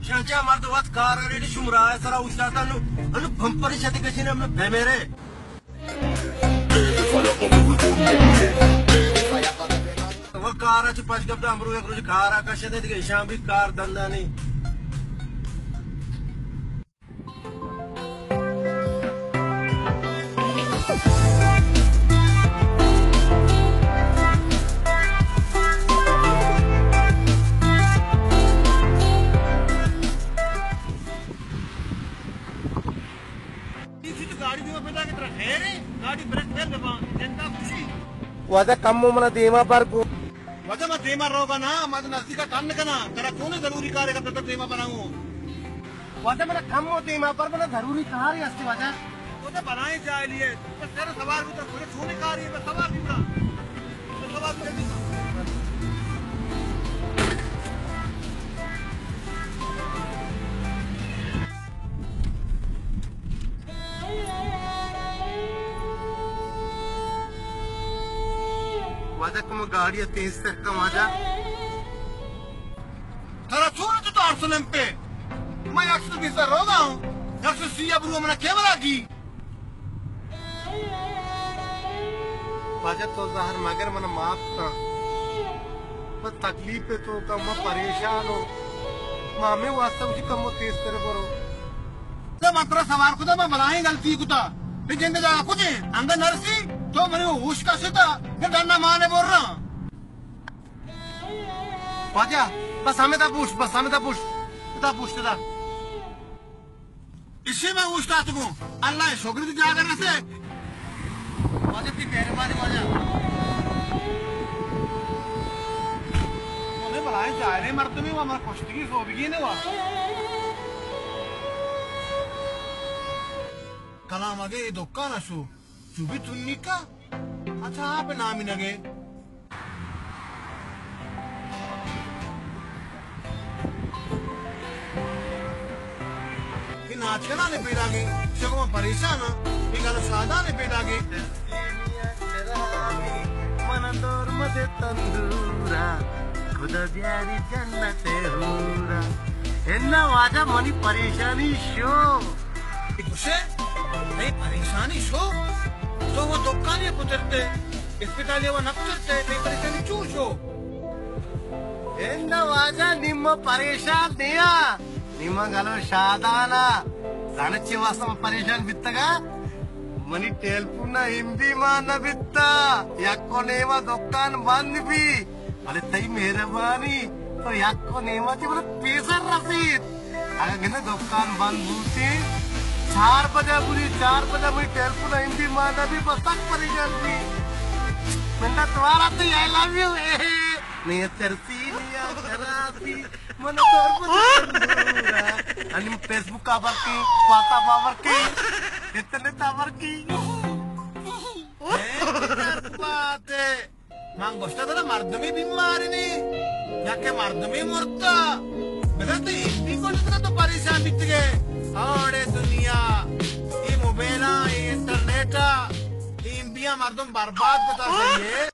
شانچا مرد وت کار ریڈی شمرا سرا اوشتاتا نو، انو بمپر شتی کشی نے ہم بمیرے۔ وہ کارا چ پش گپتا امرو یک روچ کارا کشتے دیگه شام بھی کار دندا نہیں۔ گاڑی دیما پیدا کہ ترا خیر ہے، گاڑی بریک فیل ببا، جنتا خوشی۔ واجہ کمو منا دیما پر کو۔ واجہ ما دیما روگا نا، ما تو نزدیکا ٹن کنا، ترا چونے ضروری کارے کا ترا دیما بناؤں۔ واجہ منا کمو دیما پر منا ضروری کارے ہستی واجہ۔ واجہ بلائیں جاہلی ہے، تو سر سوار بوتا، ترا چونے کارے، بس سوار بھی بڑا۔ واجہ کمو گاڑی تیز تر کن واجہ۔ ترا چون تو تار سنم پہ؟ میں ایک سو بیس روگا ہوں، ایک سو سی اب رو منا کیمرہ کی۔ واجہ تو زہر مگر من معاف کن۔ من تکلیف تو کم، من پریشان ہوں۔ من ہمیں واسطہ مجھے کم تیز تر برو۔ تو من ترا سوار کتا، من بلاہیں غلطی کتا۔ بے جند جاگہ کچھ انگا نرسی، تو منی ہوش کا ستا، پھر ڈنڈا مانے بور رہا۔ واجہ، بس ہمیں دا پوش، بس ہمیں دا پوش۔ دا پوش دا۔ ایشی من اوشتاتگوں، اللہ ءِ شگر دی جاگہ رسے۔ واجہ تئی مہربانی واجہ۔ ہمیں بلائیں جاہلیں مردمے وا، ہمارا کشتگی سوبگی نے وا۔ کلام اگے اے دکان ءَ شو، چو بھی تنی کا؟ اچھا، آپ نامی نگے۔ اے ناچ کنان ءِ پیداگے، شگو من پریشان آں، اے گل شادان ءِ پیداگے۔ من دور مدے تندورا، خدا بیاری جنت ءِ حورا۔ انا واجہ منی پریشانی شو۔ اے گوشے، تئی پریشانی شو؟ تو وہ دکانی پترتے۔ اسپتال ءَ وا نپترتے، تئی پریشانی چون شو؟ اندا واجہ نی ما پریشان نیا، نی ما گلو شادانا۔ زانت چے واسطہ ما پریشان بیتگا؟ منی ٹیلیفون ءَ ایم بی مان نہ بیتا، یک و نیما دکان بند بی۔ بلے تئی مہربانی، تو یک و نیما چہ من پیسر رسیت۔ اگاں گندے دکان بند بوتیں، چار بجہ بولی، چار بجہ منی ٹیلیفون ءَ ایم بی مان نہ بی، بس سک پریشان بی۔ من توارا تئی آئی لو یو، اے، نی ترسی، نی آ خرابی، من دور بجہ تندورا۔ انی فیس بک آبر کی، واٹس ایپ آبر کی، انٹرنیٹ آبر کی۔ اے، کیا بات ہے؟ من گوشتہ ترا مردمے بیمار نی، یا کہ مردمے مرتا۔ بزاں تو ایم بی کجا ترا تو پریشان بیتگے۔ ہاڑے دنیا، اے موبائلاں، اے انٹرنیٹا، اے ایم بیاں مردم برباد کتا سہی ہے۔